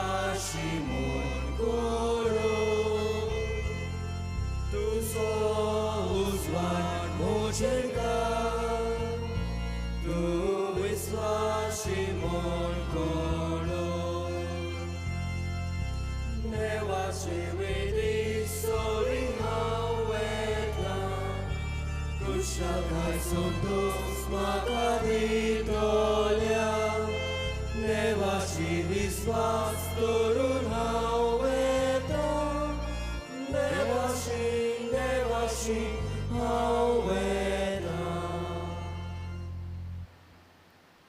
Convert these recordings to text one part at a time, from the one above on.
विश्वासी म्हूण करो तुजो उजवाड म्हजेर घाल तूं विश्वासी म्हूण करो देवाचे वेदी सरी हांव वेता खुशालकाय संतोश म्हाका दितल्या देवाची विश्वास करून हांव वेता देवाशी देवाशी हांव वेता.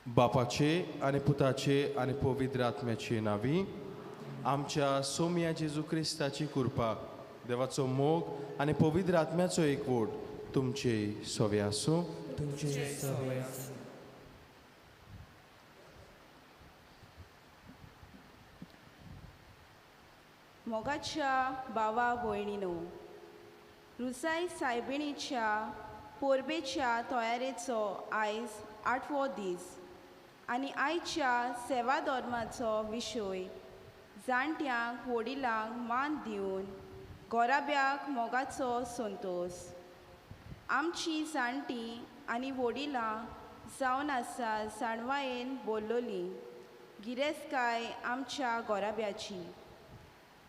बापाचे आनी पुताचे आनी पवित्र आत्म्याचे नांवी आमच्या सोम्या जेजू क्रिस्ताची कृपा, देवाचो मोग आनी पवित्र आत्म्याचो एकवट तुमचे सवे आसूं. तुमचे सवे आसूं. मोगाच्या भावा भयणीनो, रुसाय सायबिणीच्या पोरबेच्या तयारेचो आयज आठवो दीस आनी आयच्या सेवा धर्माचो विशय जाणट्यांक वडिलांक मान दिवन गोराब्याक मोगाचो संतोश. आमची जाणटीं आनी वडिलां जावन आसा जाणवायेन बोल्लोली गिरेस्तकाय आमच्या गोराब्याची.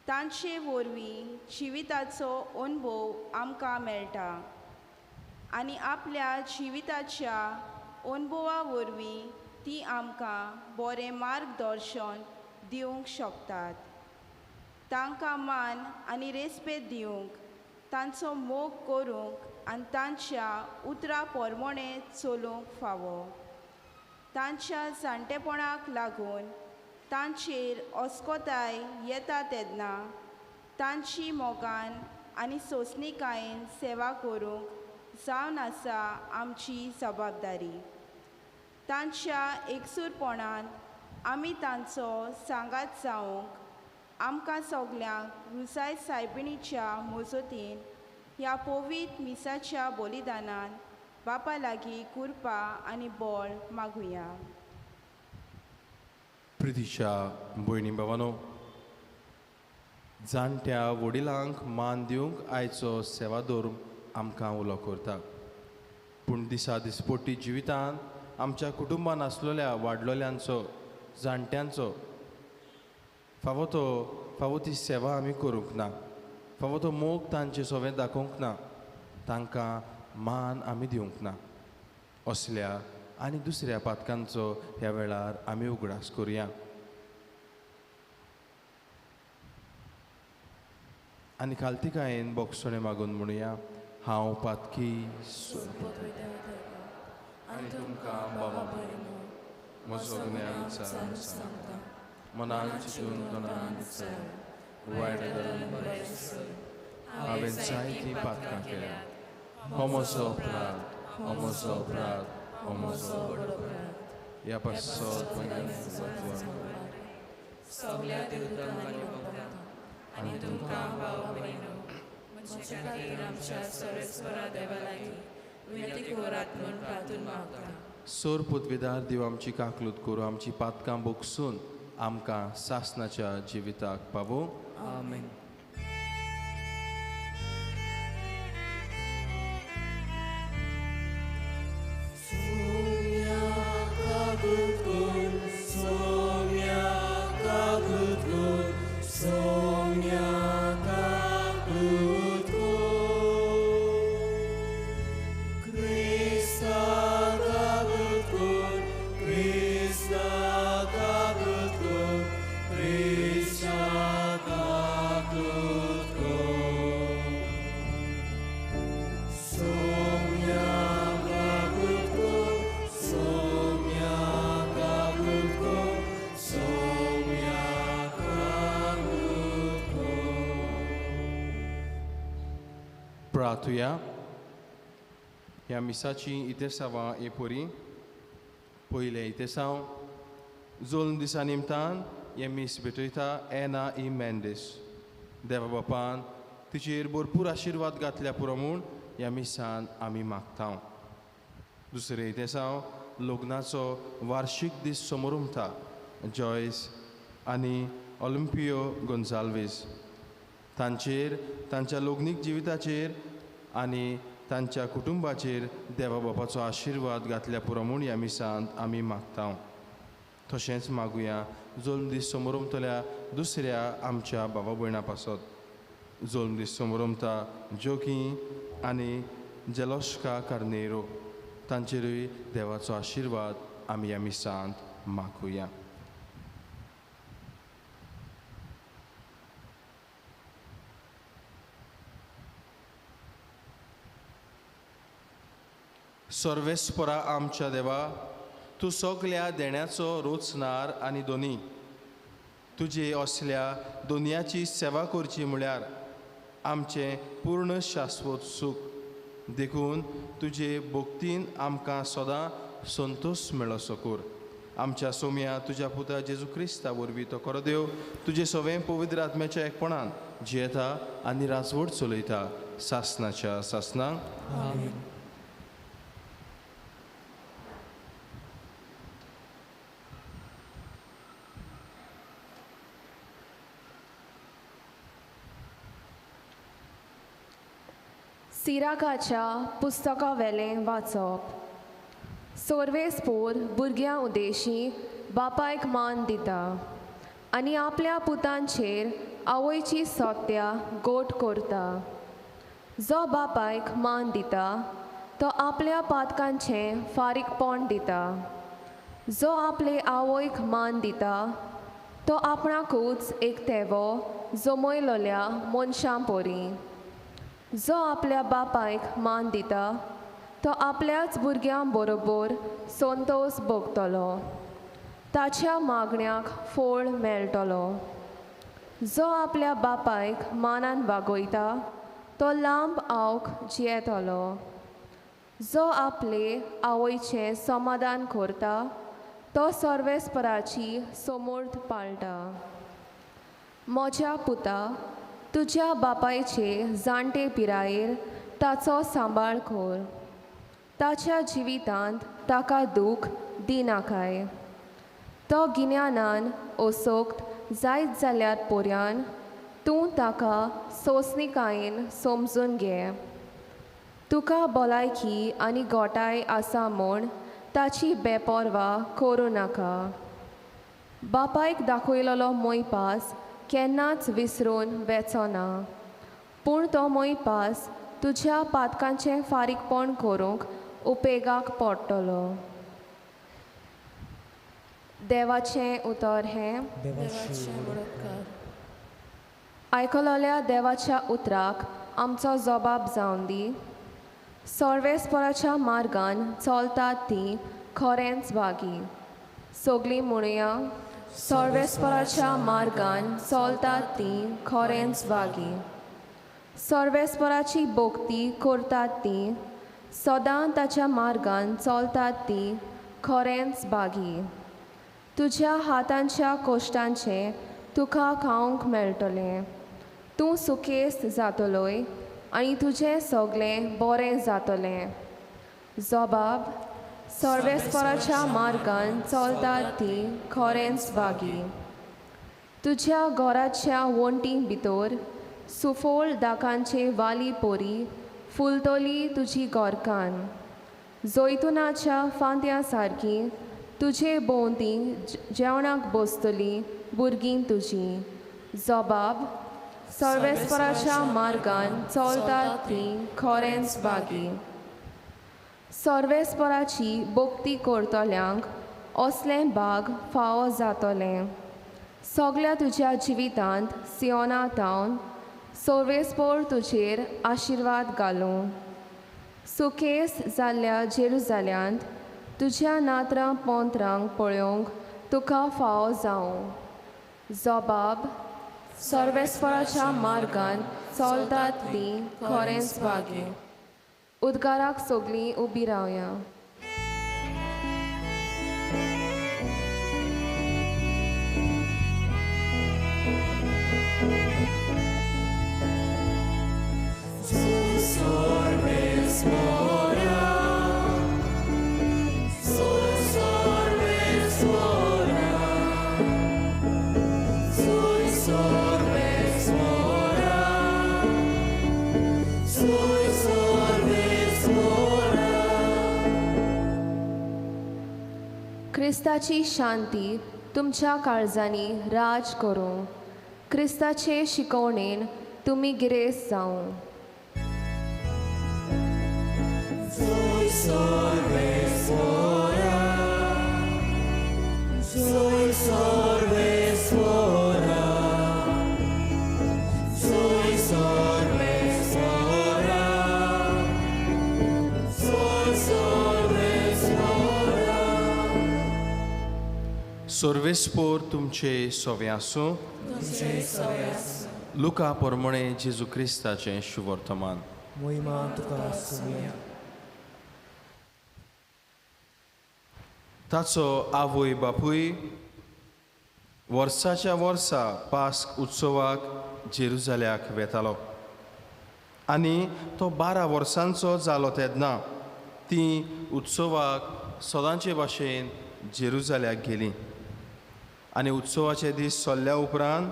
तांचे वरवीं जिविताचो अणभव आमकां मेळटा आनी आपल्या जिविताच्या अणभवा वरवीं ती आमकां बरें मार्गदर्शन दिवंक शकतात. तांकां मान आनी रेस्पेद दिवंक, तांचो मोग करूंक आनी तांच्या उतरां प्रमाणें चलूंक फावो. तांच्या जाणटेपणाक लागून तांचेर अस्कोताय येता तेन्ना तांची मोगान आनी सोंसणीकायेन सेवा करूंक जावन आसा आमची जबाबदारी. तांच्या एकसूरपणान आमी तांचो सांगात जावंक आमकां सगल्यांक रुसाय सायबिणीच्या मजतीन ह्या पवित्र मिसाच्या बलिदानान बापा लागीं कृपा आनी बळ मागुया. प्रितीच्या भयणी भावानो, जाणट्या वडिलांक मान दिवंक आयचो सेवा धर्म आमकां उलो करता. पूण दिसा दिसपट्टी जिवितांत आमच्या कुटुंबान आसलेल्या वाडलोल्यांचो, जाणट्यांचो फावो तो फावो ती सेवा आमी करूंक ना, फावो तो मोग तांचे सोवें दाखोवंक ना, तांकां मान आमी दिवंक ना. असल्या आनी दुसऱ्या पातकांचो ह्या वेळार आमी उगडास करुया आनी खालतीकायेन बोगसणें मागून म्हणुया, हांव पातकी आनी तुमकां बाबा म्हजो गुन्यांव सांगता, मनान चिंतून तोंडान वायट हांवें जायतीं पातकां केल्या. हो म्हजो अपराध, हो म्हजो अपराध, हो म्हजो ह्या पासत सगल्या देवतांक आनी भक्तांक आनी तुमकां भाव भयणीनो म्हजे खातीर आमच्या सर्वेस्परा देवा लागीं विनंती करात म्हूण प्रार्थून मागता. सोर पुतवेदार देव आमची काकलूत करूं, आमची पातकां बोगसून आमकां सासनाच्या जिविताक पावो. आमेन. प्रार्थुया. ह्या मिसाची इतेसांवां एपोरी पयलें इतेसांव जोल्म दिसा निमतान हें मीस भेटयता एना ई मेंडीस. देवा बापान तिचेर भरपूर आशिर्वाद घातल्या पुरो म्हूण ह्या मिसान आमी मागता. दुसरें इतेसांव लग्नाचो वार्शीक दीस समोर उमता जॉयस आनी ऑलिम्पियो गोन्साल्वीस तांचेर, तांच्या लग्नीक जिविताचेर आनी तांच्या कुटुंबाचेर देवा बापाचो आशिर्वाद घातल्या पुरो म्हूण ह्या मिसांत आमी मागता. तशेंच मागुया जल्म दीस समोरमतल्या दुसऱ्या आमच्या बाबा भयणा पासत. जल्म दीस समोरमता जोकी आनी जेलोश्का कार्नेरो तांचेरूय देवाचो आशिर्वाद आमी ह्या मिसांत मागुया. सर्वेस्परा आमच्या देवा, तूं सगल्या देण्याचो रोचणार आनी दोनी तुजे असल्या दोनयाची सेवा करची म्हळ्यार आमचें पूर्ण शाश्वत सूख. देखून तुजे भक्तीन आमकां सदां संतोश मेळो कर. आमच्या सोम्या तुज्या पुता जेजू क्रिस्ता वरवीं तो खरो देव तुजे सवें पवित्र आत्म्याच्या एकपणान जियेता आनी राजवट चलयता सासनाच्या सासनाक. आमेन. सिराकाच्या पुस्तका वेलें वाचप. सोर्वेस्पोर भुरग्यां उदेशी बापायक मान दिता आनी आपल्या पुतांचेर आवयची सत्या गोट करता. जो बापायक मान दिता तो आपल्या पातकांचें फारीकपण दिता. जो आपले आवयक मान दिता तो आपणाकूच एक तेवो जमयलोल्या मनशां परी. जो आपल्या बापायक मान दिता तो आपल्याच भुरग्यां बरोबर संतोश भोगतलो, ताच्या मागण्याक फळ मेळटलो. जो आपल्या बापायक मानान वागयता तो लांब आवक जियेतलो. जो आपले आवयचें समाधान करता तो सर्वेस्पराची समर्थ पाळटा. म्हज्या पुता, तुज्या बापायचे जाणटे पिरायेर ताचो सांबाळ कर. ताच्या जिवितांत ताका दूख दिनाकाय. तो गिन्यानान असोक्त जायत जाल्यार पोऱ्यान तूं ताका सोंसणिकायेन समजून घे. तुका भलायकी आनी गोठाय आसा म्हूण ताची बेपर्वा करूं नाका. बापायक दाखयलेलो मोयपास केन्नाच विसरून वेचो ना, पूण तो मोयपास तुज्या पातकांचें फारीकपण करूंक उपेगाक पडटलो. देवाचें उतर हें. आयकलोल्या देवाच्या उतराक आमचो जबाब जावन दी. सर्वेस्पराच्या मार्गान चलतात ती खरेंच भागी. सगळीं म्हणुया, सर्वेस्पराच्या मार्गान चलतात ती खरेंच भागी. सर्वेस्पराची भक्ती करतात ती सदां ताच्या मार्गान चलतात ती खरेंच भागी. तुज्या हातांच्या कोश्टांचें तुका खावंक मेळटलें. तूं सुखेस्त जातलोय आनी तुजें सगळें बरें जातलें. जबाब, सर्वेस्पराच्या मार्गान चलतात ती खरेंच भागी. तुज्या घराच्या वण्टी भितर सुफोळ दाकांचे वाली पोरी फुलतली तुजी घरकान्न. जैतुनाच्या फांत्या सारकी तुजे भोंवती जेवणाक बसतली भुरगीं तुजी. जबाब, सर्वेस्पराच्या मार्गान चलतात ती खरेंच भागी. सर्वेस्पराची भक्ती करतल्यांक असलें भाग फावो जातलें. सगल्या तुज्या जिवितांत सियोना तावन सर्वेस्पोर तुजेर आशिर्वाद घालूं. सुखेस जाल्ल्या जेरुजाल्यांत तुज्या नात्रां पोंत्रांक पळोवंक तुका फावो जावं. जबाब, सर्वेस्पराच्या मार्गान चलतात ती खरेंच भागी. उद्गाराक सगळीं उबी रावया. Su सर्वेस्पोरा, सुय सर्वेस्पोरा. क्रिस्ताची शांती तुमच्या काळजांनी राज करूं. क्रिस्ताचे शिकवणेन तुमी गिरेस्त जावं. सुय सर्वेस्पोरा, सुय सर्वेस्पोरा, सुय सर्वेस्पोरा, सुय सर्वेस्पोरा. सर्वेस्पोर तुमचे सोवे आसूं. तुमचे सवे आसूं. लुका पोरमणे जेजू क्रिस्ताचें शुवर्तमान. मोहिमा तुका सुया. ताचो आवय बापूय वर्साच्या वर्सा पास्क उत्सवाक जेरुजाल्याक वेतालो आनी तो 12 वर्सांचो जालो तेन्ना ती उत्सवाक सदांचे भाशेन जेरुजाल्याक गेली आनी उत्सवाचे दीस सोल्ल्या उपरांत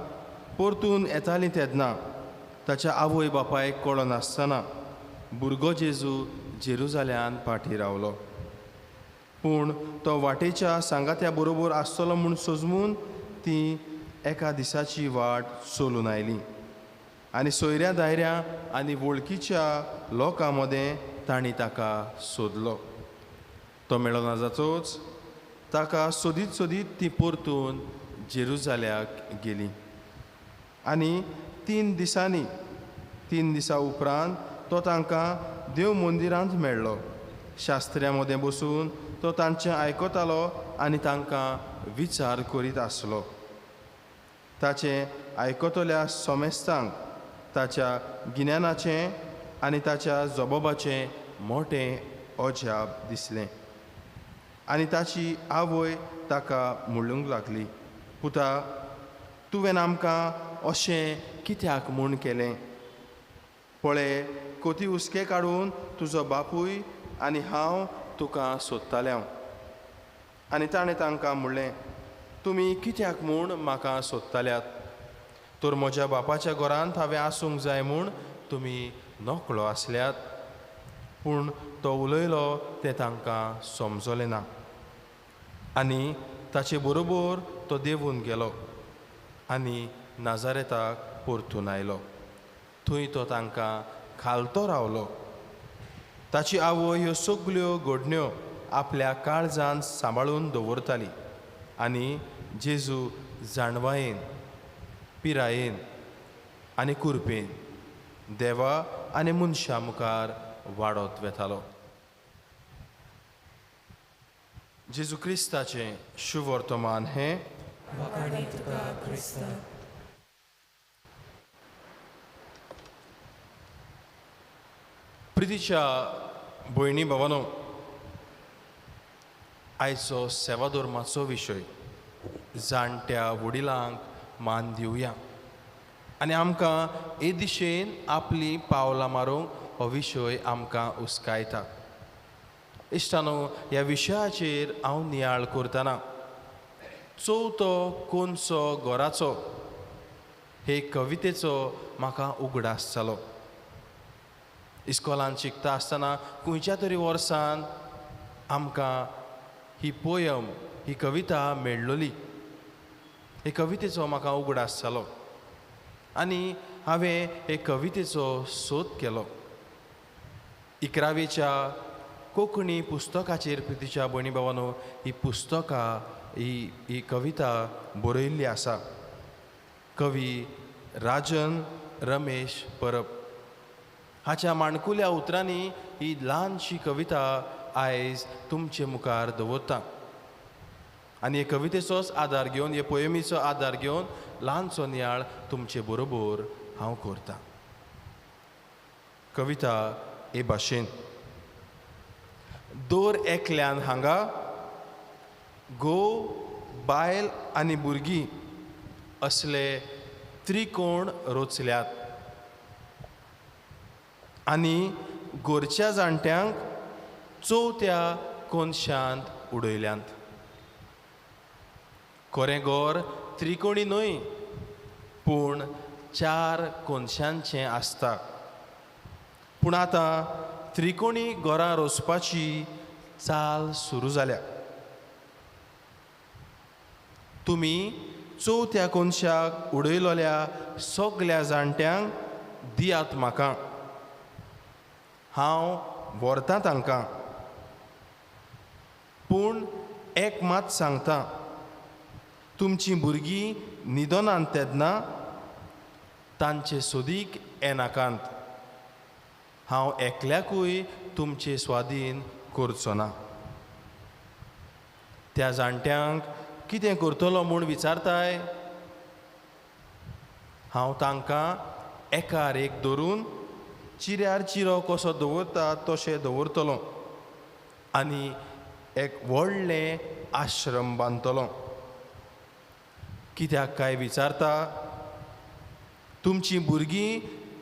परतून येताली तेन्ना ताच्या आवय बापायक कळनासतना भुरगो जेजू जेरुजाल्यान फाटीं रावलो. पूण तो वाटेच्या सांगात्या बरोबर आसतलो म्हूण सोजमून ती एका दिसाची वाट चलून आयली आनी सोयऱ्या दायऱ्या आनी वळखीच्या लोकां मदें तांणी ताका सोदलो. तो मेळना जातोच ताका सोदीत सोदीत ती परतून जेरुजाल्याक गेली आनी 3 दिसां उपरांत तो तांकां देव मंदिरांत मेळ्ळो. शास्त्र्यां मदें बसून तो तांचें आयकतालो आनी तांकां विचार करीत आसलो. ताचें आयकतल्या सोमेस्तांक ताच्या गिन्यानाचें आनी ताच्या जबाबाचें मोटें अजाप दिसलें आनी ताची आवय ताका म्हणूंक लागली, पुता, तुवें आमकां अशें कित्याक म्हूण केलें? पळय, कोती हुस्के काडून तुजो बापूय आनी हांव तुका सोदतालें हांव. आनी ताणें तांकां म्हणलें, तुमी कित्याक म्हूण म्हाका सोदताल्यात? तर म्हज्या बापाच्या घरांत हांवें आसूंक जाय म्हूण तुमी नकळो आसल्यात. पूण तो उलयलो तें तांकां समजलें ना आनी ताचे बरोबर तो देंवून गेलो आनी नाजारेताक परतून आयलो. थंय तो तांकां खालतो रावलो. ताची आवय ह्यो सगल्यो घडण्यो आपल्या काळजान सांबाळून दवरताली आनी जेजू जाणवायेन, पिरायेन आनी कुरपेन देवा आनी मनशां मुखार वाडत वेतालो. जेजू क्रिस्ताचें शुवर्तमान हें. वाखाणी तुका क्रिस्ता. प्रितीच्या भयणी भावानो, आयचो सेवा धर्माचो विशय जाणट्या वडिलांक मान दिवया आनी आमकां हे दिशेन आपली पावलां मारूंक हो विशय आमकां उस्कायता. इश्टानो, ह्या विशयाचेर हांव नियाळ करतना चवथो कोनसो घराचो हे कवितेचो म्हाका उगडास जालो. इस्कॉलान शिकता आसतना खंयच्या तरी वर्सान आमकां ही पोयम, ही कविता मेळ्ळोली. हे कवितेचो म्हाका उगडास जालो आनी हांवें हे कवितेचो सोद केलो. 11वेच्या कोंकणी पुस्तकाचेर प्रितीच्या भयणी भावानो ही पुस्तकां, ही कविता बरयल्ली आसा. कवी राजन रमेश परब हाच्या माणकुल्या उतरांनी ही ल्हानशी कविता आयज तुमचे मुखार दवरता आनी हे कवितेचोच आदार घेवन, हे पोयमीचो आदार घेवन ल्हानसो नियाळ तुमचे बरोबर हांव करता. कविता हे भाशेन: दर एकल्यान हांगा घोव, बायल आनी भुरगीं असले त्रिकोण रचल्यात आनी गोरच्या जाणट्यांक चवथ्या कोनशांत उडयल्यांत. खरें गोर त्रिकोणी न्हय पूण 4 कोनशांचें आसता. पूण आतां त्रिकोणी घरां रोसपाची चाल सुरू जाल्या. तुमी चवथ्या कोनशाक उडयलोल्या सगल्या जाणट्यांक दियात म्हाका, हांव व्हरतां तांकां. पूण एक मात सांगता, तुमचीं भुरगीं न्हिदनात तेन्ना तांचे सोदीक येनाकात. हांव एकल्याकूय तुमचे स्वादीन करचो ना. त्या जाणट्यांक कितें करतलो म्हूण विचारताय? हांव तांकां एकार एक धरून चिऱ्यार चिरो कसो दवरता तशें दवरतलो आनी एक व्हडलें आश्रम बांदतलो. कित्याक काय विचारता? तुमचीं भुरगीं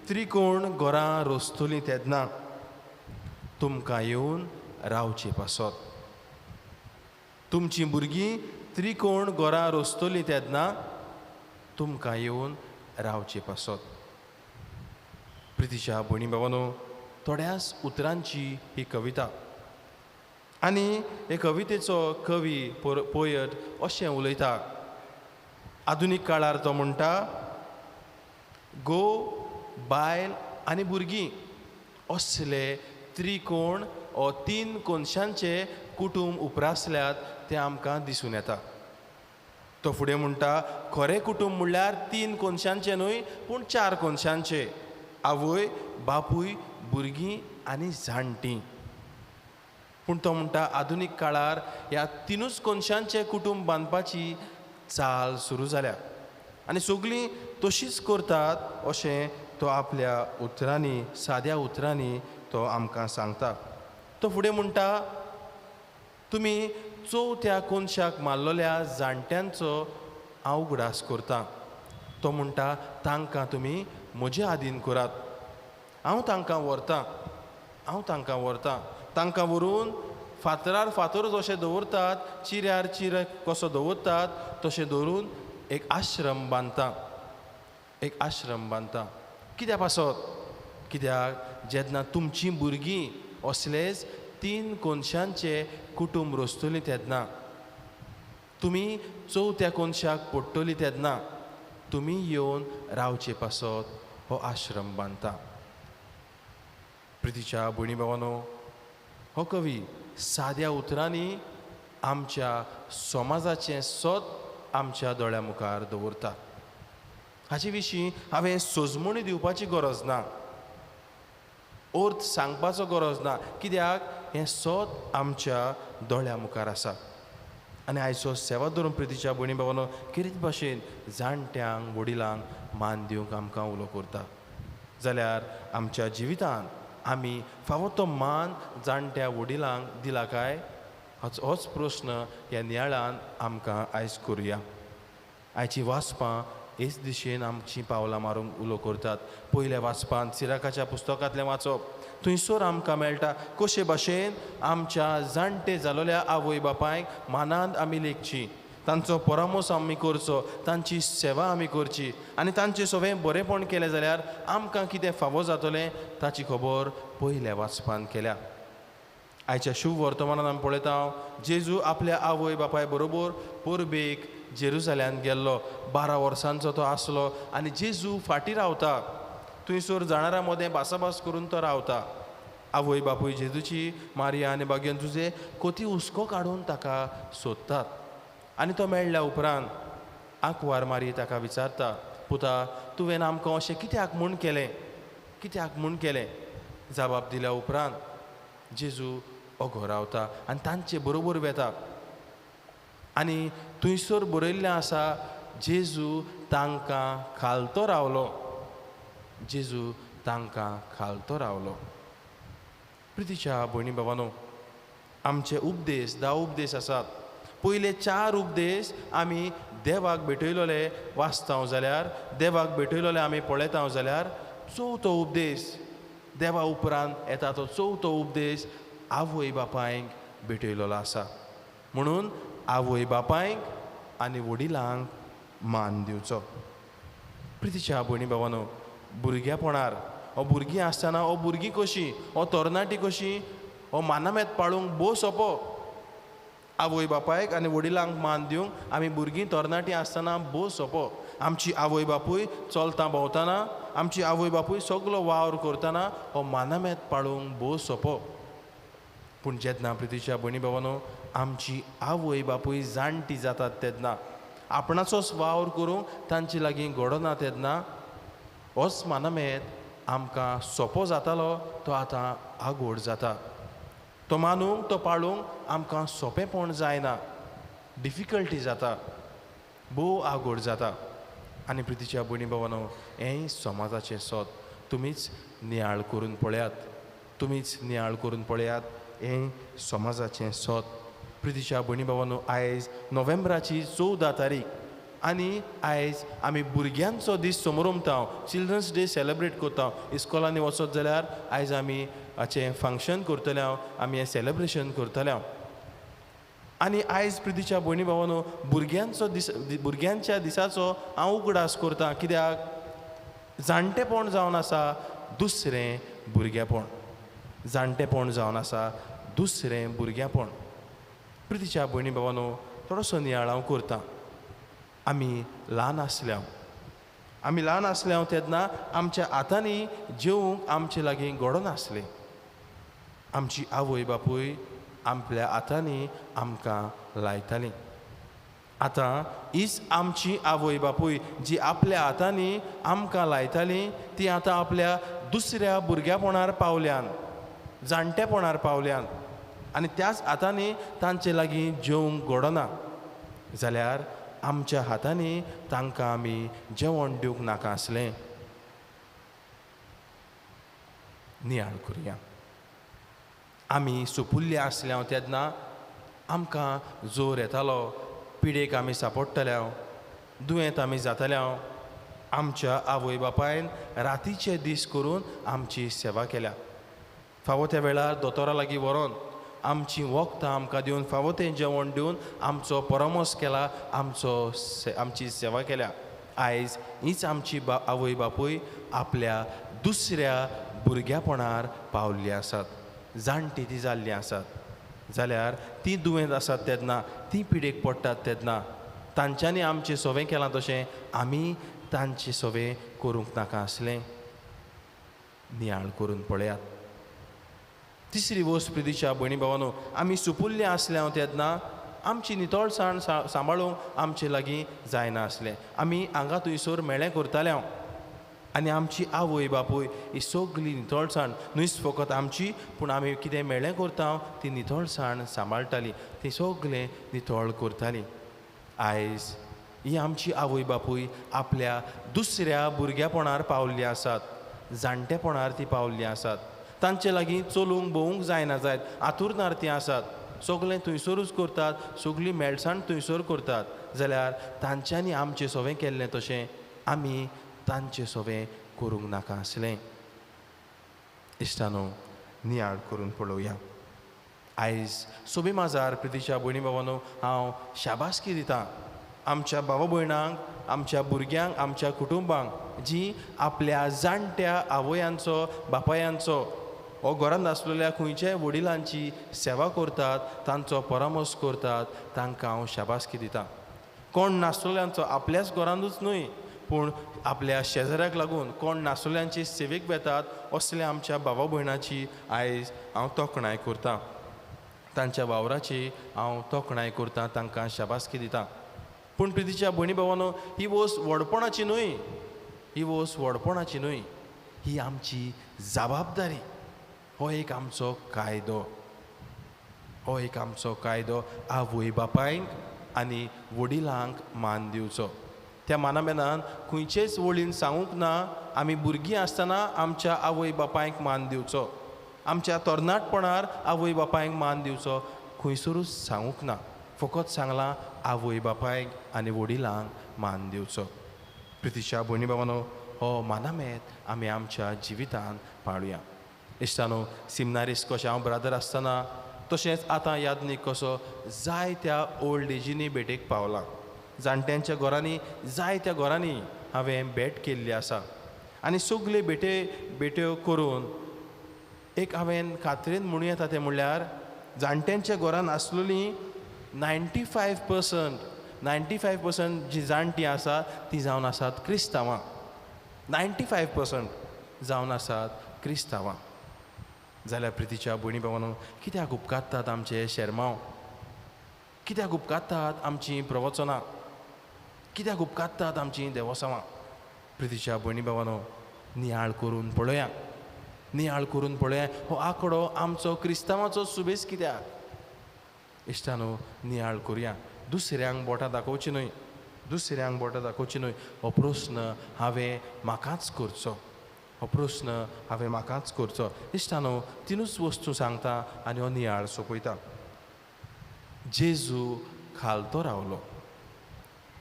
त्रिकोण घरां रोसतलीं तेन्ना तुमकां येवन रावचें पासत. तुमचीं भुरगीं त्रिकोण घरां रोसतलीं तेन्ना तुमकां येवन रावचें पासत. प्रितीच्या भयणी बाबानो, थोड्याच उतरांची ही कविता आनी हे कवितेचो कवी पोयट अशें उलयता. आधुनीक काळार तो म्हणटा, घोव, बायल आनी भुरगीं असले त्रिकोण ओ 3 कोनशांचे कुटूंब उप्रासल्यात तें आमकां दिसून येता. तो फुडें म्हणटा, खरें कुटूंब म्हणल्यार 3 कोनशांचें न्हय पूण 4 कोनशांचें, आवय, बापूय, भुरगीं आनी जाणटीं. पूण तो म्हणटा आधुनीक काळार ह्या 3 कोनशांचें कुटूंब बांदपाची चाल सुरू जाल्या आनी सगळीं तशीच करतात अशें तो आपल्या उतरांनी, साद्या उतरांनी तो आमकां सांगता. तो फुडें म्हणटा, तुमी चवथ्या कोनशाक मारलेल्या जाणट्यांचो हांव उगडास करता. तो म्हणटा तांकां तुमी म्हजे आदीन करात, हांव तांकां व्हरतां, हांव तांकां व्हरतां. तांकां व्हरून फातरार फातर जशे दवरतात, चिऱ्यार चिरे कसो दवरतात तशें दवरून एक आश्रम बांदता, एक आश्रम बांदता. कित्या पासत? कित्याक जेन्ना तुमचीं भुरगीं असलेच 3 कोनशांचें कुटूंब रोसतलीं तेन्ना, तुमी चवथ्या कोनशाक पडटलीं तेन्ना तुमी येवन रावचे पासत हो आश्रम बांदता. प्रितीच्या भयणी भावानो, हो कवी साद्या उतरांनी आमच्या समाजाचें सत आमच्या दोळ्या मुखार दवरता. हाचे विशीं हांवें सोजमणी दिवपाची गरज ना, अर्थ सांगपाचो गरज ना, कित्याक हें सत आमच्या दोळ्या मुखार आसा. आनी आयचो सेवा धरून प्रितीच्या भयणी भावानो खेरीत भाशेन जाणट्यांक वडिलांक मान दिवंक आमकां उलो करता. जाल्यार आमच्या जिवितांत आमी फावो तो मान जाणट्या वडिलांक दिला काय, होच प्रस्न ह्या नियाळान आमकां आयज करुया. आयची वाचपां हेच दिशेन आमचीं पावलां मारूंक उलो करतात. पयल्या वाचपांत सिराकाच्या पुस्तकांतलें वाचप, थंयसर आमकां मेळटा कशे भाशेन आमच्या जाणटे जालोल्या आवय बापायक मानांत आमी लेखची, तांचो परामोस आमी करचो, तांची सेवा आमी करची आनी तांचें सगळें बरेंपण केलें जाल्यार आमकां कितें फावो जातलें ताची खबर पयल्या वाचपान केल्या. आयच्या शुभ वर्तमानान आमी पळयता, जेजू आपल्या आवय बापाय बरोबर परबेक जेरुजाल्यान गेल्लो. 12 वर्सांचो तो आसलो आनी जेजू फाटीं रावता, थंयसर जाणारां मदें भासाभास करून तो रावता. आवय बापूय जेजूची मारिया आनी बागेन तुजे कोती हुस्को काडून ताका सोदतात आनी तो मेळ्ळ्या उपरांत आंकवार मारी ताका विचारता, पुता तुवें आमकां अशें कित्याक म्हूण केलें, कित्याक म्हूण केलें? जबाब दिल्या उपरांत जेजू ओगो रावता आनी तांचे बरोबर वेता आनी थंयसर बरयल्लें आसा, जेजू तांकां खालतो रावलो, जेजू तांकां खालतो रावलो. प्रितीच्या भयणी बाबानो, आमचे उपदेश 10 उपदेश आसात. पयले 4 उपदेश आमी देवाक भेटयलोले वाचता जाल्यार, देवाक भेटयलोले आमी पळयता जाल्यार, चवथो उपदेश देवा उपरांत येता तो चवथो उपदेश आवय बापायक भेटयलोलो आसा. म्हणून आवय बापायक आनी वडिलांक मान दिवचो. प्रितीच्या भयणी भावानो, भुरग्यापणार ओ भुरगीं आसतना ओ भुरगीं कशीं, ओ तरणाटी कशीं, हो मानामेत पाळूंक भोव सोंपो। आवय बापायक आनी वडिलांक मान दिवंक आमी भुरगीं तरणाटीं आसतना भोव सोंपो। आमची आवय बापूय चलता भोंवतना, आमची आवय बापूय सगलो वावर करतना हो मानामेत पाळूंक भोव सोंपो। पूण जेन्ना प्रितीच्या भयणी भावानो आमची आवय बापूय जाणटी जातात तेन्ना आपणाचोच वावर करूंक तांचे लागीं घडना तेन्ना होच मानामेत आमकां सोंपो जातालो तो आतां आगोड जाता। तो मानूंक तो पाळूंक आमकां सोंपेंपण जायना, डिफिकल्टी जाता, भोव आगोड जाता। आनी प्रितीच्या भयणी भावानो, हेंय समाजाचें सत तुमीच नियाळ करून पळयात, तुमीच नियाळ करून पळयात, हें समाजाचें सत। प्रितीच्या भयणी भावानो, आयज नोव्हेंबराची 14 तारीख आनी आयज आमी भुरग्यांचो दीस समरमता, चिल्ड्रन्स डे सेलेब्रेट करता। इस्कॉलांनी वचत जाल्यार आयज आमी हाचें फंक्शन करतले, आमी हें सेलेब्रेशन करतले। आनी आयज प्रितीच्या भयणी भावानो भुरग्यांचो दीस, भुरग्यांच्या दिसाचो हांव उगडास करता, कित्याक जाणटेपण जावन आसा दुसरें भुरगेपण, जाणटेपण जावन आसा दुसरें भुरगेपण। प्रितीच्या भयणी भावानो, थोडोसो नियाळ हांव करता। आमी ल्हान आसल्या, आमी ल्हान आसल्या तेन्ना आमच्या हातांनी जेवंक आमचे लागीं घडनासलें। आमची आवय बापूय आपल्या हातांनी आमकां लायतालीं। आतां हीच आमची आवय बापूय जी आपल्या हातांनी आमकां लायताली ती आतां आपल्या दुसऱ्या भुरग्यापणार पावल्यान, जाणटेपणार पावल्यान आनी त्याच हातांनी तांचे लागीं जेवंक घडना जाल्यार आमच्या हातांनी तांकां आमी जेवण दिवंक नाका आसलें। नियाळ करुया। आमी सुपुल्ले आसल्या तेन्ना आमकां जोर येतालो, पिडेक आमी सापडटले, दुयेंत आमी जातले। आमच्या आवय बापायन रातीचे दीस करून आमची सेवा केल्या। फावो त्या वेळार दोतोरा लागीं व्हरोन आमची वखदां आमकां दिवन, फावो तें जेवण दिवन आमचो परामर्श केला, आमचो आमची सेवा केल्या। आयज हीच आमची आवय बापूय आपल्या दुसऱ्या भुरग्यापणार पावल्ली आसात, जाणटी ती जाल्लीं आसात। जाल्यार ती दुयेंत आसात तेन्ना, ती पिडेक पडटात तेन्ना तांच्यांनी आमचें सवें केलां तशें आमी तांचें सवें करूंक नाका आसलें। नियाळ करून पळयात। तिसरी वस्त प्रितीच्या भयणी भावानो, आमी सुपुल्ले आसल्या तेन्ना आमची नितळसाण सांबाळूंक आमचे लागीं जायना आसलें। आमी हांगा थंयसर मेळें करताले आनी आमची आवय बापूय ही सगली नितळसाण न्हूच फकत आमची, पूण आमी कितें मेळें करता ती नितळसाण सांबाळटाली, ती सगलें नितळ करताली। आयज ही आमची आवय बापूय आपल्या दुसऱ्या भुरग्यापणार पावल्ली आसात, जाणटेपणार ती पावल्ली आसात। तांचे लागीं चलूंक भोंवूंक जायना जायत, आतुरणार तीं आसात, सगलें थंयसरूच करतात, सगळी मेळसाण थंयसर करतात। जाल्यार तांच्यांनी आमचें सवें केल्लें तशें आमी तांचें सवें करूंक नाका आसलें। इश्टानो, नियाळ करून पळोवया। आयज सोबी माजार प्रितीच्या भयणी भावानो हांव शाबासकी दितां आमच्या भावा भयणांक, आमच्या भुरग्यांक, आमच्या कुटुंबांक, जी आपल्या जाणट्या आवयांचो बापायांचो ओ घरांत आसलेल्या खंयच्याय वडिलांची सेवा करतात, तांचो परामर्श करतात, तांकां हांव शाबासकी दितां। कोण नासलेल्यांचो आपल्याच घरांतूच न्हय पूण आपल्या शेजाऱ्याक लागून कोण नासलेल्यांची सेवेक वेतात असल्या आमच्या भावा भयणाची आयज हांव तोखणाय करतां, तांच्या वावराची हांव तोखणाय करतां, तांकां शाबासकी दितां। पूण प्रितीच्या भयणी भावानो, ही वस्त व्हडपणाची न्हय, ही वस्त व्हडपणाची न्हय, ही आमची जबाबदारी। हो एक आमचो कायदो, हो एक आमचो कायदो आवय बापायक आनी वडिलांक मान दिवचो। त्या मानामेनान खंयचेच वळीन सांगूंक ना आमी भुरगीं आसतना आमच्या आवय बापायक मान दिवचो, आमच्या तरणाटपणार आवय बापायक मान दिवचो, खंयसरूच सांगूंक ना। फकत सांगलां आवय बापायक आनी वडिलांक मान दिवचो। प्रितीच्या भयणी भावानो, हो मानामेत आमी आमच्या जिवितांत पाळुया। इश्टानो, सिमनारीस कशें हांव ब्रादर आसतना तशेंच आतां यादनीक कसो जायत्या ओल्ड एजींनी भेटेक पावला, जाणट्यांच्या घरांनी, जायत्या घरांनी हांवें भेट केल्ली आसा आनी सगळे भेट्यो करून एक हांवें खात्रेन म्हणूं येता तें म्हणल्यार जाणट्यांच्या घरान आसलेलीं 95% जी जाणटीं आसा ती जावन आसात क्रिस्तांवां. 95% जावन आसात क्रिस्तांवां. जाल्यार प्रितीच्या भयणी भावांनो, कित्याक उपकारतात आमचे शेरमांव, कित्याक उपकारतात आमचीं प्रवचनां, कित्याक उपकारतात आमचीं देवसांवां? प्रितीच्या भयणी भावांनो, नियाळ करून पळया, नियाळ करून पळया हो आंकडो आमचो क्रिस्तांवाचो सुबेज कित्याक? इश्टानो, नियाळ करुया, दुसऱ्यांक बोटां दाखोवची न्हय, दुसऱ्यांक बोटां दाखोवची न्हय. हो प्रस्न हांवें म्हाकाच करचो, हो प्रस्न हांवें म्हाकाच करचो. इश्टानो, तिनूच वस्तू सांगता आनी हो नियाळ सोंपयता. जेजू खालतो रावलो,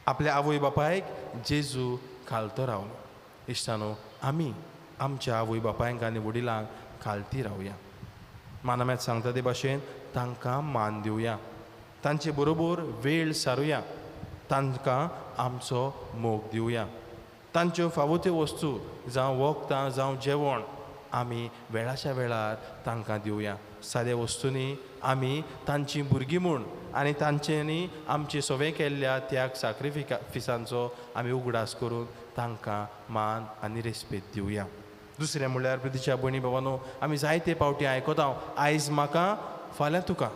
आपल्या आवय बापायक जेजू खालतो रावलो. इश्टानो, आमी आमच्या आवय बापायंक आनी वडिलांक खालती रावया. मानाम्यात सांगता ते भाशेन तांकां मान दिवया, तांचे बरोबर वेळ सारुया, तांकां आमचो मोग दिवया. तांच्यो फावो त्यो वस्तू जावं वखदां जावं जेवण आमी वेळाच्या वेळार तांकां दिवया. साद्या वस्तूंनी आमी तांची भुरगीं म्हूण आनी तांच्यांनी आमचे सवें केल्ल्या त्याग साक्रिफिसांचो आमी उगडास करून तांकां मान आनी रेस्पेद दिवया. दुसरें म्हणल्यार प्रितीच्या भयणी भावांनो, आमी जायते पावटी आयकता, आयज म्हाका फाल्यां तुका.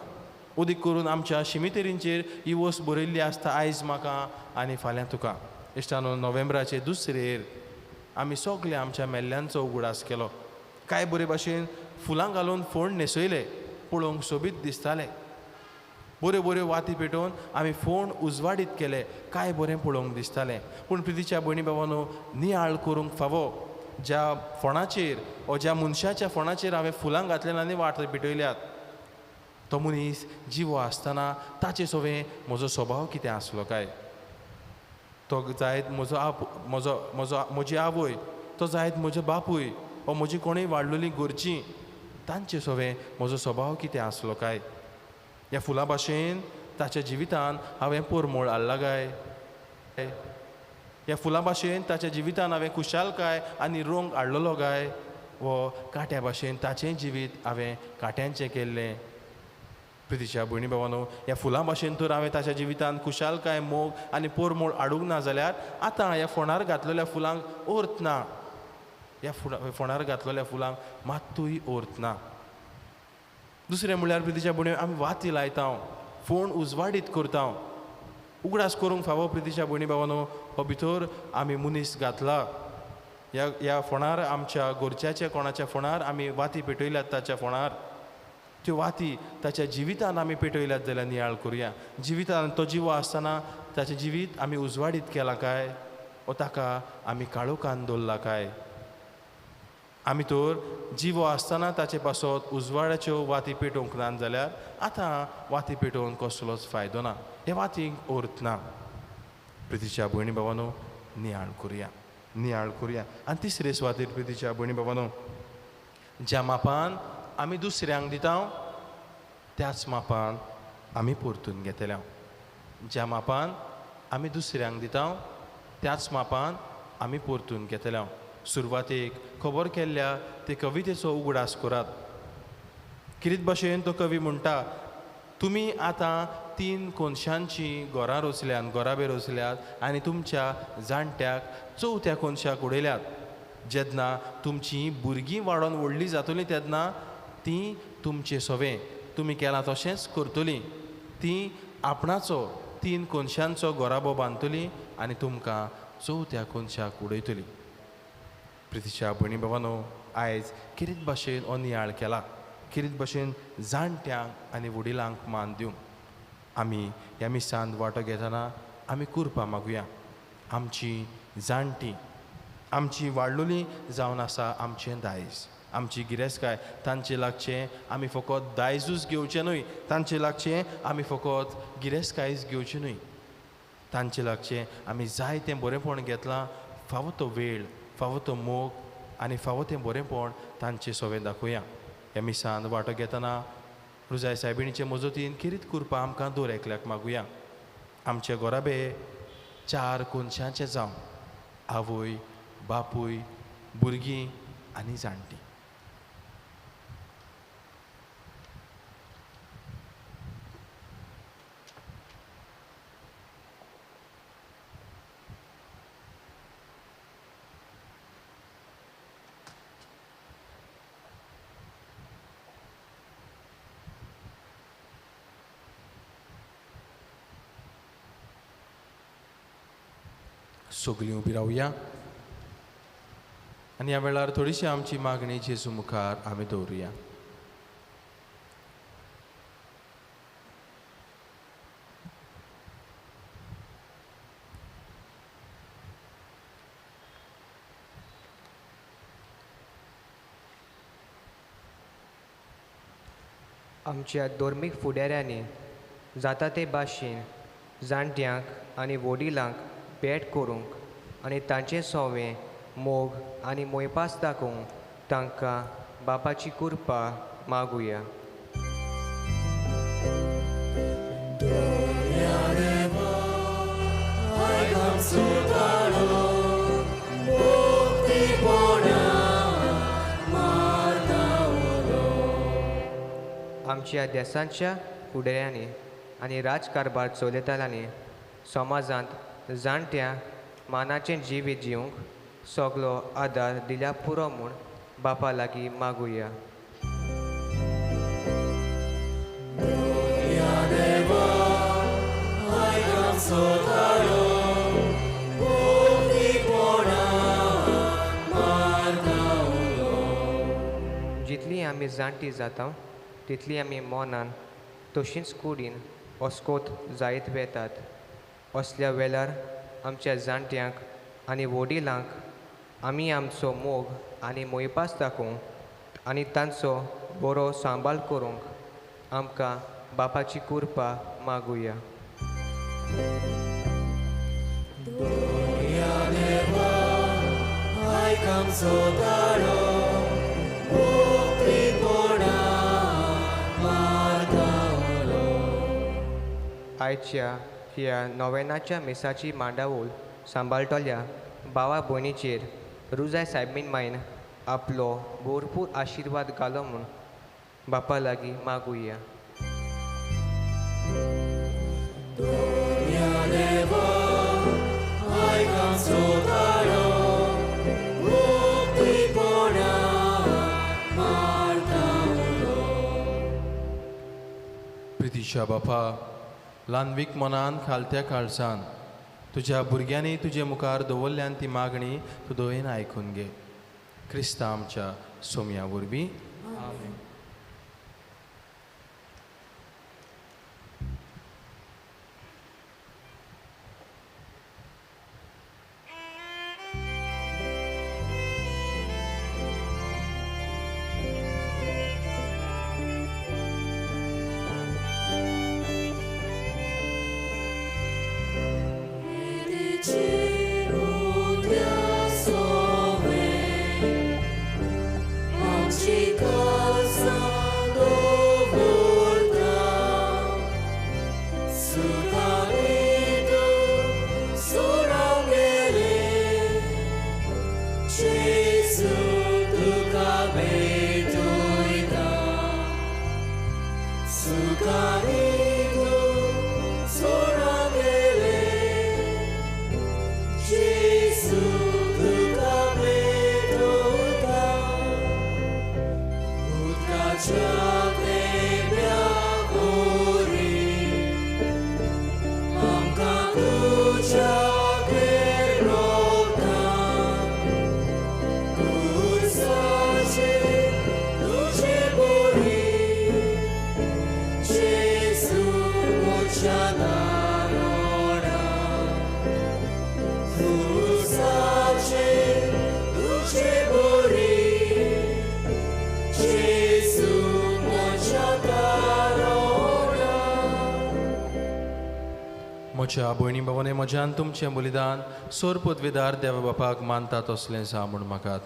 उदीक करून आमच्या शिमितेरींचेर ही वस्त बरयल्ली आसता, आयज म्हाका आनी फाल्यां तुका. इश्टानो, नोव्हेंबराचे दुसरेर आमी सगळे आमच्या मेल्ल्यांचो उगडास केलो. कांय बरे भाशेन फुलां घालून फोंड न्हेसयले, पळोवंक सोबीत दिसताले. बऱ्यो बऱ्यो वाती पेटोवन आमी फोंड उजवाडीत केले, कांय बरें पळोवंक दिसतालें. पूण प्रितीच्या भयणी भावांनो, नियाळ करूंक फावो ज्या फोंडाचेर ओ ज्या मनशाच्या फोंडाचेर हांवें फुलां घातल्यात आनी वाट पेटयल्यात, तो मनीस जिवो आसतना ताचे सवें म्हजो स्वभाव कितें आसलो काय? तो जायत म्हजो म्हजो म्हजो म्हजी आवय, तो जायत म्हजो बापूय ओ म्हजी कोणूय वाडलेलीं घरचीं, तांचे सवें म्हजो स्वभाव कितें आसलो काय? ह्या फुलां भाशेन ताच्या जिवितान हांवें पोरमोळ हाडला काय? ह्या फुलां भाशेन ताच्या जिवितान हांवें खुशालकाय आनी रंग हाडलेलो काय? वो कांट्या भाशेन ताचें जिवीत हांवें कांट्यांचें केल्लें? प्रितीच्या भयणी भावांनो, ह्या फुलां भाशेन तर हांवें ताच्या जिवितान खुशालकाय, मोग आनी पोरमोळ हाडूंक ना जाल्यार आतां ह्या फोंडार घातलेल्या फुलांक अर्थ ना, ह्या फोंडार घातलेल्या फुलांक मात्तूय अर्थ ना. दुसरें म्हणल्यार प्रितीच्या भयणी, आमी वाती लायता, फोंड उजवाडीत करता. उगडास करूंक फावो प्रितीच्या भयणी भावांनो, हो भितर आमी मनीस घातला, ह्या ह्या फोंडार आमच्या घरच्याच्या कोणाच्या फोंडार आमी वाती पेटयल्यात, ताच्या फोंडार त्यो वाती ताच्या जिवितान आमी पेटयल्यात जाल्यार नियाळ करुया. जिवितान तो जिवो आसतना ताचें जिवीत आमी उजवाडीत केलां काय, वो ताका आमी काळोखान दवरला काय? आमी तर जिवो आसतना ताचे पासत उजवाडाच्यो वाती पेटोवंक ना जाल्यार आतां वाती पेटोवन कसलोच फायदो ना, हे वातींक अर्थ ना. प्रितीच्या भयणी भावांनो, नियाळ करुया, नियाळ करुया. आनी तिसरे सुवातेर प्रितीच्या भयणी भावांनो, ज्या मापान आमी दुसऱ्यांक दिता त्याच मापान आमी परतून घेतले. ज्या मापान आमी दुसऱ्यांक दिता त्याच मापान आमी परतून घेतले. सुरवातेक खबर केल्ल्या ते कवितेचो उगडास करात. किरीत भाशेन तो कवी म्हणटा, तुमी आतां 3 कोनशांची घरां रोसल्यात, घराबे रोसल्यात आनी तुमच्या जाणट्याक 4थ्या कोनशाक उडयल्यात. जेन्ना तुमची भुरगीं वाडोवन व्हडलीं जातलीं तेन्ना तीं तुमचें सवें तुमी केलां तशेंच करतलीं. तीं आपणाचो 3 कोनशांचो घराबो बांदतलीं आनी तुमकां 4थ्या कोनशाक उडयतलीं. प्रितीच्या भयणी भावांनो, आयज किरीत भाशेन हो नियाळ केला, किरीत भाशेन जाणट्यांक आनी वडिलांक मान दिवंक आमी ह्या मिसांत वांटो घेतना आमी कुरपा मागुया. आमची जाणटी, आमची वाडलोली जावन आसा आमचें दायज, आमची गिरेस्तकाय, तांचे लागचें आमी फकत दायजूच घेवचें न्हय, तांचे लागचें आमी फकत गिरेस्तकायच घेवची न्हय, तांचे लागचें आमी जायतें बरेंपण घेतलां, फावो तो वेळ, फावो तो मोग आनी फावो तें बरेंपण तांचे सवें दाखोवया. ह्या मिसांत वांटो घेतना रुजाय सायबिणीचे मजतीन किरीत कुरपा आमकां दर एकल्याक मागुया. आमचे घराबे 4 कोनशांचे जावं, आवय, बापूय, भुरगीं आनी जाणटीं. सगळीं उबी रावया आनी ह्या वेळार थोडीशी आमची मागणी जेजू मुखार आमी दवरुया. आमच्या धर्मीक फुडाऱ्यांनी जाता ते भाशेन जाणट्यांक आनी वडिलांक भेट करूंक आनी तांचे सोवे मोग आनी मोयपास दाखोवंक तांकां बापाची कृपा मागुया. आमच्या देशांच्या फुडाऱ्यांनी आनी राजकारभार चलयतल्यांनी समाजांत जाणट्या मानाचें जिवीत जिवंक सगलो आदार दिल्या पुरो म्हूण बापा लागीं मागुया. जितली आमी जाणटी जाता तितली आमी मनान तशींच कुडीन अस्कोत जायत वेतात. असल्या वेळार आमच्या जाणट्यांक आनी वडिलांक आमी आमचो मोग आनी मोयपास दाखोवंक आनी तांचो बरो सांबाळ करूंक आमकां बापाची कृपा मागुया. आयच्या ह्या नोवेनाच्या मिसाची मांडावळ सांबाळटल्या भावा भयणीचेर रुजाय सायबीन मायन आपलो भरपूर आशिर्वाद घालो म्हूण बापा लागीं मागुया. प्रितीच्या बापा, ल्हानवीक मनान खालत्या काळसान तुज्या भुरग्यांनी तुजे मुखार दवरल्यान ती मागणी तूं दयेन आयकून घे. क्रिस्ता आमच्या सोम्या वरवीं. म्हज्या भयणी भावांनी म्हज्यान तुमचें बलिदान सोर पदवेदार देवा बापाक मानता तसलें जा म्हूण म्हाका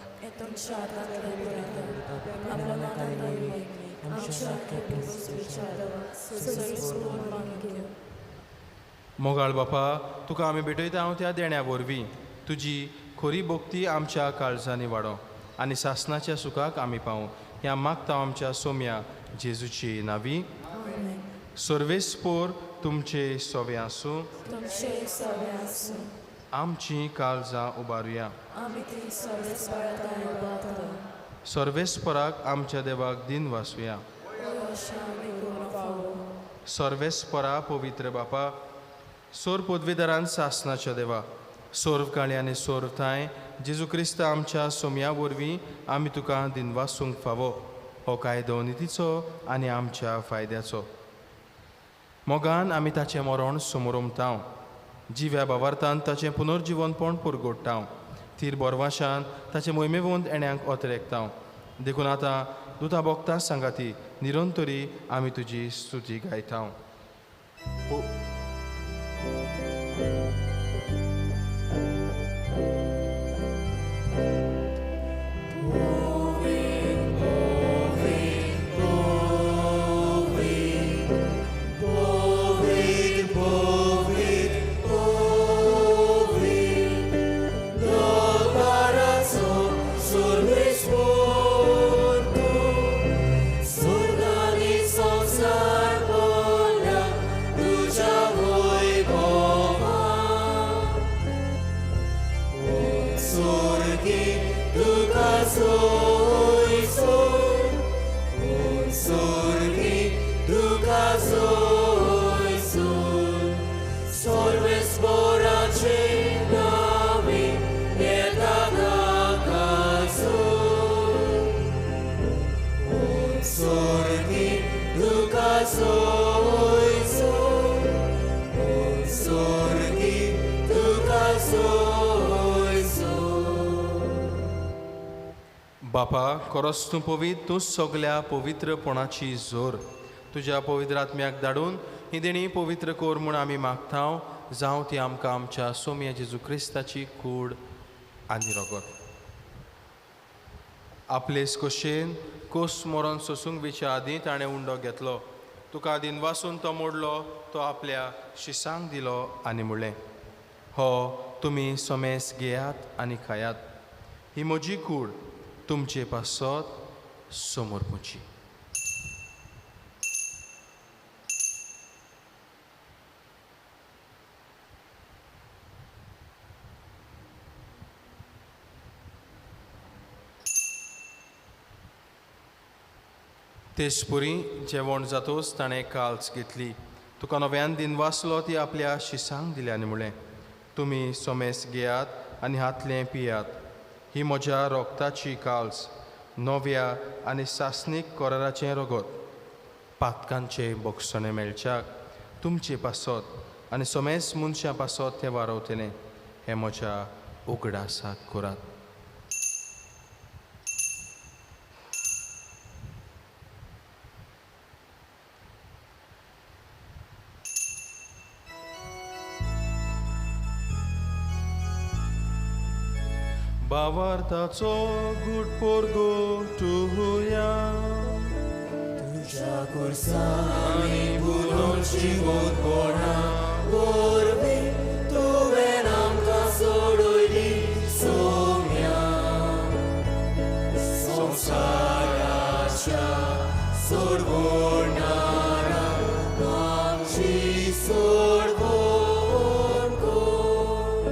मोगाळ बापा, तुका आमी भेटयता हांव त्या देण्या वरवीं तुजी खरी भक्ती आमच्या काळजांनी वाडो आनी सासनाच्या सुखाक आमी पावूं. ह्या मागता आमच्या सोम्या जेजूची नावी. सर्वेस्पोर तुमचे सोवे आसूं. तुमचे सवे आसूं. आमची काळजां उबारुया. आमी ती सर्वेस्परा उबारता. सर्वेस्पराक आमच्या देवाक दिन वासूया. अशें आमी करूंक फावो. सर्वेस्परा पवित्र बापा, सोर पदवीदारान सासनाच्या देवा, सोर्व काळी आनी सोर्व थांय जेजू क्रिस्त आमच्या सोम्या वरवीं आमी तुका दिनवासूंक फावो. हो कायदो नितीचो आनी आमच्या फायद्याचो. मोगान आमी ताचें मरण समोरमतांव, जिव्या बावार्थान ताचें पुनर्जिवनपण पुरगोडटांव, थीर बोरवाशान ताचें मोहिमेवंत एण्यांक ओतरेकतांव. देखून आतां दुता बोगता सांगाती निरंतरी आमी तुजी स्तुती गायतांव. बापा, खरोच तूं पवित्र, तूं सगल्या पवित्रपणाची जोर. तुज्या पवित्र आत्म्याक धाडून ही देणी पवित्र कोर म्हूण आमी मागतांव. जावं ती आमकां आमच्या सोम्या जेजू क्रिस्ताची कूड आनी रगत. आपलेस कशेन कोस मरण सोसूंक वेच्या आदीं ताणें उंडो घेतलो, तुका दिनवासून तो मोडलो, तो आपल्या शिसांक दिलो आनी म्हणलें, हो तुमी सोमेस घेयात आनी खायात, ही म्हजी कूड तुमचे पासत समर्पूची. तेजपुरी जेवण जातोच ताणें काल्स घेतली, तुका नव्यान दिन वाचलो, ती आपल्या शिसांक दिली आनी म्हणलें, तुमी सोमेस घेयात आनी हातलें पियात, ही म्हज्या रोगताची काल्स, नव्या आनी सासणीक कराराचें रगत, पातकांचे बोगसणें मेळच्याक तुमचे पासत आनी सोमेस मनशां पासत तें वारवतलें. हें म्हज्या उगडासाक करात. बावार्थाचो गुड पोरगोटुया. तुज्या खुर्सांनी बुलोवन जिवोतपणा वरवीं तुवें आमकां सोडयली सोम्या. संवसाराच्या सोडवणारा आमची सोडवण कर.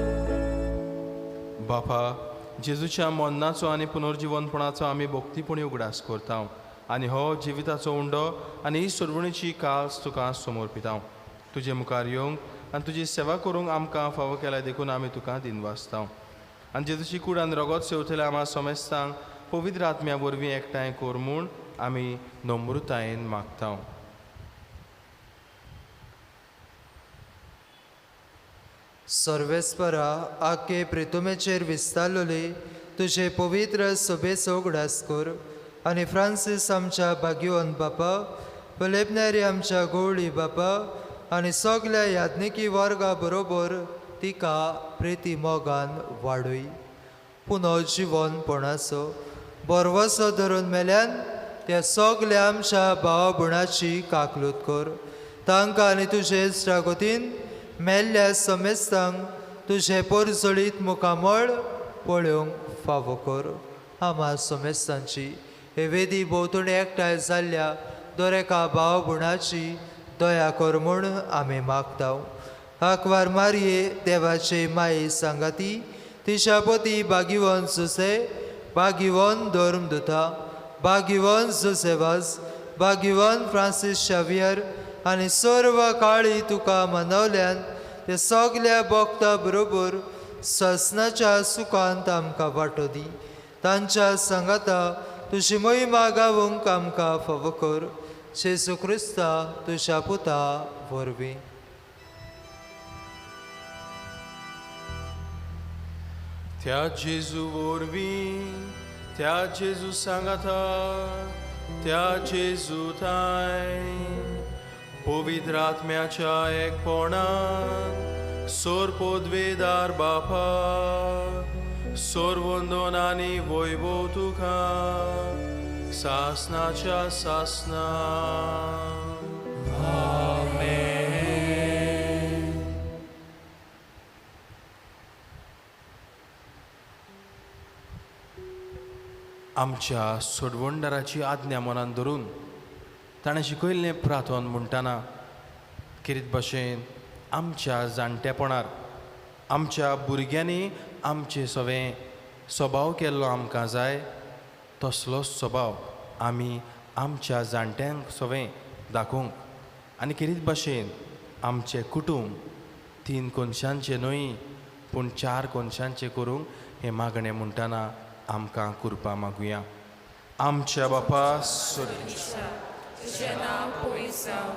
बापा, जेजूच्या मरणाचो आनी पुनर्जिवनपणाचो आमी भक्तीपणी उगडास करता आनी हो जिविताचो उंडो आनी ही सोडवणीची काल्स तुका समर्पिता. तुजे मुखार येवंक आनी तुजी सेवा करूंक आमकां फावो केल्या देखून आमी तुका दिनवासता. आनी जेजूची कूड आनी रगत सेवतल्या आमा समेस्तांक पवित्र आत्म्या वरवीं एकठांय कर म्हूण आमी नम्रतायेन मागता. सर्वेस्परा, आखे प्रितुमेचेर विस्तारलोली तुजे पवित्र सभेचो उगडास कर आनी फ्रांसीस आमच्या भाग्यवंत बापा, फलेपनेरी आमच्या गवळी बापा आनी सगल्या याज्ञिकी वर्गा बरोबर तिका प्रिती मोगान वाडय. पुनो जिवनपणाचो बरवसो धरून मेल्यान त्या सगल्या आमच्या भावा भयणाची काकलूत कर. तांकां आनी तुजे इश्टागतीन मेल्ल्या समेस्तांक तुजें पोरजळीत मुखामळ पळोवंक फावो कर. आमा सोमेस्तांची हे वेदी भोंवतणी एकठांय जाल्ल्या दर एका भाव भयणाची दया कर म्हूण आमी मागता. आंकवार मारये देवाचे माये सांगाती तिच्या पती भागिवन जुसे, भागिवन धर्मदुता, भागिवन जुसेवाज, भागिवन फ्रांसीस शावियर आनी सर्व काळी तुका मनवल्यान ते सगल्या भक्ता बरोबर ससनाच्या सुखांत आमकां वांटो दी. तांच्या सांगाता तुजी महिमा गावंक आमकां फावो कर. जेजू क्रिस्ता तुज्या पुता वरवीं. त्या जेजू वरवीं, त्या जेजू सांगाता, त्या जेजू थांय पवित्र आत्म्याच्या एकपणान सोर पदवेदार बापा सोर वंदन आनी वैभव तुका सासनाच्या सासना. आमच्या सोडवणदाराची आज्ञा मनान धरून ताणें शिकयल्लें प्रार्थन म्हणटना किरीत भशेन आमच्या जाणटेपणार आमच्या भुरग्यांनी आमचे सवें स्वभाव केल्लो आमकां जाय तसलोच स्वभाव आमी आमच्या जाणट्यांक सवें दाखोवंक आनी किरीत भशेन आमचें कुटूंब 3 कोनशांचें न्हय पूण 4 कोनशांचें करूंक हें मागणें म्हणटना आमकां कृपा मागुया. आमच्या बापा तुझें नांव पवित्र जावं,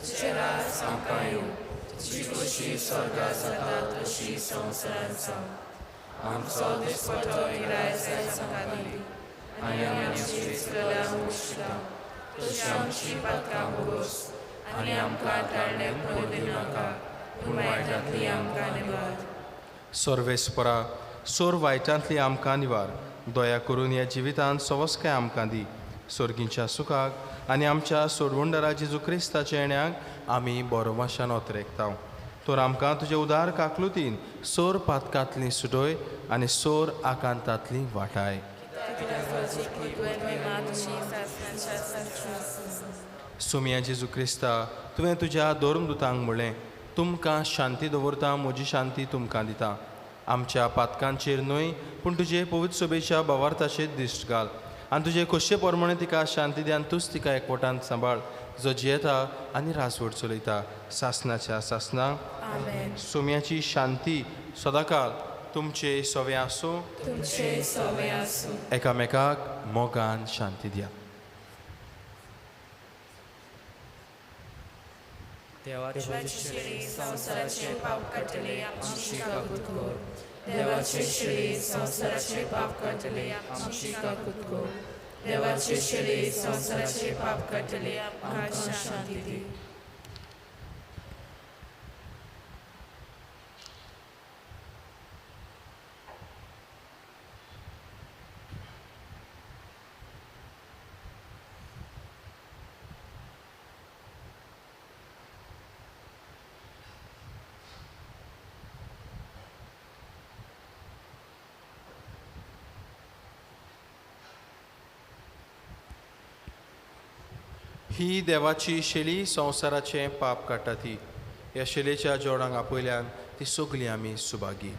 तुझें राज आमकां येवं, तुजी खोशी स्वर्गांत जाता तशी संवसारांत जावं. आमचो दिसपट्टो गिरायक आयज आमकां दी आनी आमची चुकल्यार मोगशिता तशी आमची पातकां भोगोस आनी आमकां टाळणें पडूं दिनाका पूण वायटांतली आमकां निवार. सर्वेस्परा सोर वायटांतली आमकां निवार. दया करून ह्या जिवितांत सवस्काय आमकां दी. सोर्गींच्या सुखाक आनी आमच्या सोडवणदारा जेजू क्रिस्ताच्या येण्याक आमी बरो वाशान ओतरेकता. तर आमकां तुजे उदार काकलुतीन सोर पातकांतली सुटय आनी सोर आकांतांतली वाटाय. सोमिया जेजू क्रिस्ता तुवें तुज्या धर्मदुतांक म्हणलें, तुमकां शांती दवरता, म्हजी शांती तुमकां दिता. आमच्या पातकांचेर न्हय पूण तुजे पवित्र सभेच्या भावार्थाचेर दिश्ट घाल आनी तुजे खोशये प्रमाणे तिका शांती दी आनी तूंच तिका एकवटान सांबाळ, जो जियेता आनी राजवट चलयता सासनाच्या सासना. सोम्याची शांती सदांकाळ तुमचे सवे आसूं, तुमचे सवे आसूं. एकामेकाक मोगान शांती दिया. देवाचे शिडी संवसाराचे पाप काडटले आमची काकूत कर. देवाचे शिडी संवसाराचे पाप काडटले आमची काकूत कर. देवाचे शिडी संवसाराचे पाप काडटले आमकां शांती दी. ही देवाची शेली संवसाराचें पाप काडटा ती. ह्या शेलेच्या जोडांक आपयल्यान ती सगळी आमी सुभागी.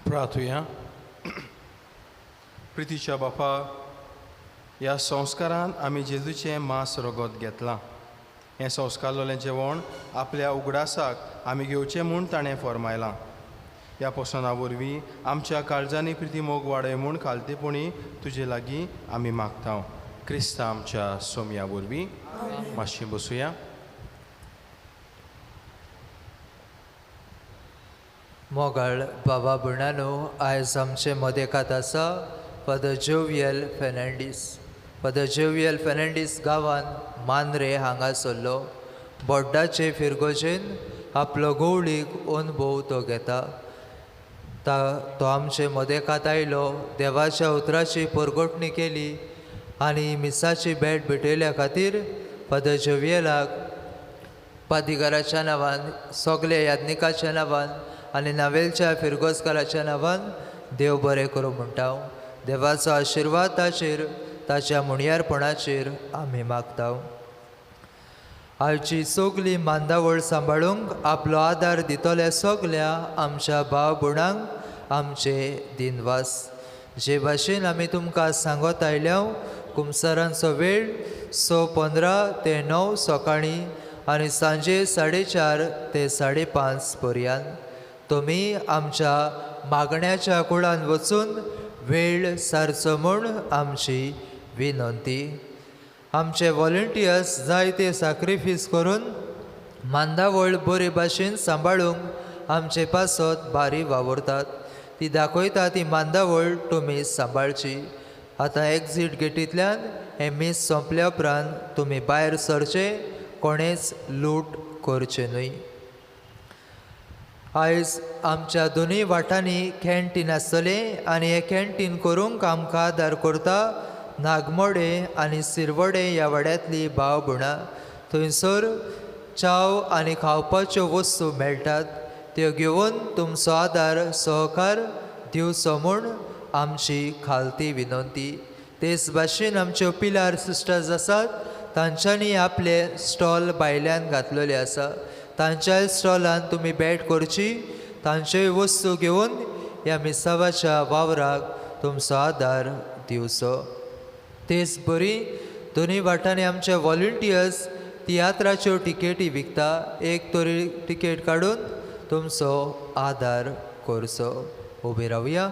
प्रार्थुया. प्रितीच्या बापा, ह्या संस्कारान आमी जेजूचें मांस रगत घेतलां. हें संस्कारलेलें जेवण आपल्या उगडासाक आमी घेवचें म्हूण ताणें फर्मायलां. ह्या पोसना वरवीं आमच्या काळजांनी प्रिती मोग वाडय म्हूण खालतेपणी तुजे लागीं आमी मागता. क्रिस्ता आमच्या सोमया वरवीं. मातशी बसुया. मोगाळ बाबा भयणानो, आयज आमचे मदेकात आसा father jovial Fernandes. Father jovial Fernandes गांवान मांद्रे हांगा सरलो. बोड्डाचे फिरगोजेन आपलो गोवळीक अनुभव तो घेता. तो आमचे मदेकात आयलो, देवाच्या उतराची परगटणी केली आनी मिसाची भेट भेटयल्या खातीर फादर जोवियलाक पादिगाराच्या नांवान, सगळे याज्ञिकाच्या नांवान आनी नावेलच्या फिरगोजकाराच्या नांवान देव बरें करूं म्हणटा. देवाचो आशिर्वाद ताचेर, ताच्या मुणयारपणाचेर आमी मागता. आयची सगली मांदावळ सांबाळूंक आपलो आदार दितल्या सगल्या आमच्या भाव भयणांक आमचे दिनवास. जे भाशेन आमी तुमकां सांगत आयल्या, कुमसारांचो वेळ 6:15 ते 9 सकाळीं आनी सांजे 4:30 ते 5:30 पर्यंत. तुमी आमच्या मागण्याच्या कुळान वचून वेळ सारचो म्हूण आमची विनंती. आमचे व्हॉलंटियर्स जायते साक्रिफीस करून मांदावळ बरे भाशेन सांबाळूंक आमचे पासत बारी वावुरतात. ती दाखयता ती मांदावळ तुमी सांबाळची. आतां एक्झीट गेटींतल्यान हें मीस सोंपल्या उपरांत तुमी भायर सरचें, कोणेच लूट करचें न्हय. आयज आमच्या दोनूय वाठांनी कॅन्टीन आसतलें आनी हें कॅन्टीन करूंक आमकां आदार करता नागमोडे आनी सिरवडे ह्या वाड्यांतली भाव भयणां. थंयसर च्याव आनी खावपाच्यो वस्तू मेळटात, त्यो घेवन तुमचो आदार सहकार दिवचो म्हूण आमची खालती विनंती. तेच भाशेन आमच्यो पिलार सिस्टर्स आसात, तांच्यांनी आपले स्टॉल भायल्यान घातलेले आसा. तांच्याय स्टॉलान तुमी भेट करची, तांच्योय वस्तू घेवन ह्या मिसावाच्या वावराक तुमचो आदार दिवचो. तेच बरी दोनूय वाटांनी आमचे व्हॉलंटियर्स तियात्राच्यो टिकेटी विकता. एक तरी तिकेट काडून तुमचो आदार करचो. उबे रावया.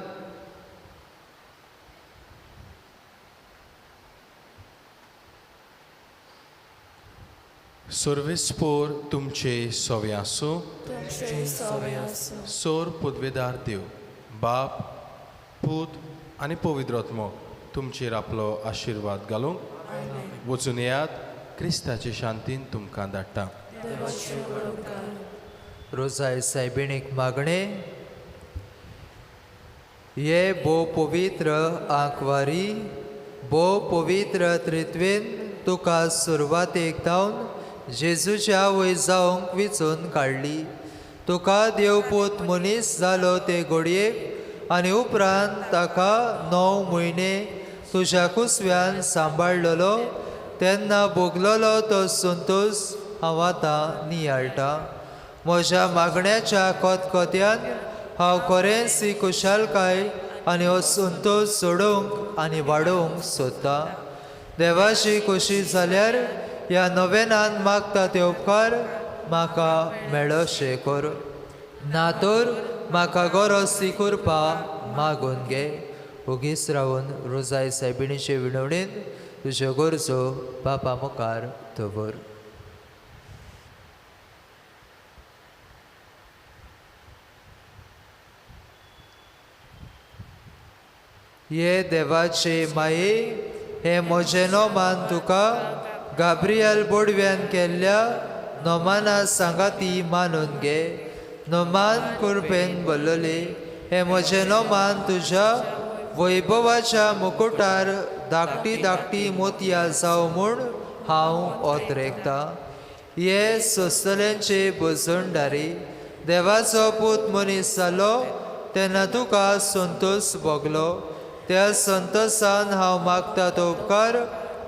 सर्वेस्पोर तुमचे सवे आसूं. सोर पदवेदार देव बाप, पूत आनी पवित्र आत्मो तुमचेर आपलो आशिर्वाद घालूंक वचून येयात. क्रिस्ताचे शांतीन तुमकां धाडटा. रोजाय सायबिणीक मागणें. हे भोव पवित्र आंकवारी, भोव पवित्र त्रित्वेन तुका सुरवातेक धावन जेजूच्या आवय जावंक विचून काडली. तुका देवपूत मनीस जालो ते घडयेक आनी उपरांत ताका 9 म्हयने तुज्या कुसव्यान सांबाळलेलो तेन्ना भोगलेलो तो संतोश हांव आतां नियाळटा. म्हज्या मागण्याच्या कोतकोत्यान हांव खरेंच ही खुशालकाय आनी हो संतोश सोडोवंक आनी वाडोवंक सोदता. देवाची खोशी जाल्यार ह्या नवेनान मागता ते उपकार म्हाका मेळशे कर, ना तर म्हाका गरज ती करपा मागून घे. ओगीच रावन रोजाय सायबिणीचे विनवणेन तुज्यो गरजो बापा मुखार दवर. हे देवाचे माये, हे म्हजें नोमान तुका गाब्रियल बोडव्यान केल्ल्या नोमाना सांगाती मानून घे. नोमान कुरपेन बरलेले हे म्हजें नोमान तुज्या वैभवाच्या मुकुटार धाकटी धाकटी मोतयां जावं म्हूण हांव ओतरेकतां. हे सोंसतल्यांचे बजणदारी, देवाचो पूत मनीस जालो तेन्ना तुका संतोश भोगलो. त्या संतोशान हांव मागता तो उपकार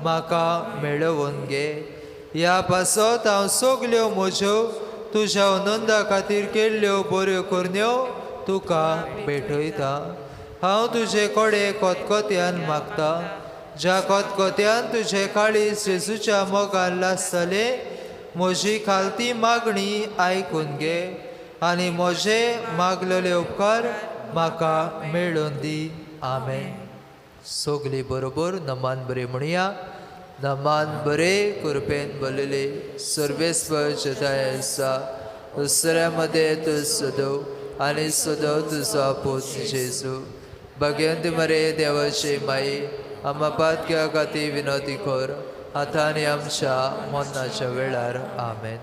म्हाका मेळोवन घे. ह्या पासत हांव सगल्यो म्हज्यो तुज्या आनंदा खातीर केल्ल्यो बऱ्यो करण्यो तुका भेटयता. हांव तुजे कडेन कोतकोत्यान मागता, ज्या कोतकोत्यान तुजे काळीज जेजूच्या मोगान लासतलें म्हजी खालती मागणी आयकून घे आनी म्हजे मागलेले उपकार म्हाका मेळोवन दी. आमेन. सगली बरोबर नमान बरी म्हणया. नमान बरे कृपेन भरलेले सर्वेस्पर जताय आसा दुसऱ्या मदें तूं सदव आनी सदव तुजो पूत जेजू. भाग्यवंत मरे देवाची माई, आमा पातक्या खातीर विनोती कर, आतां आनी आमच्या मरणाच्या वेळार. आमेन.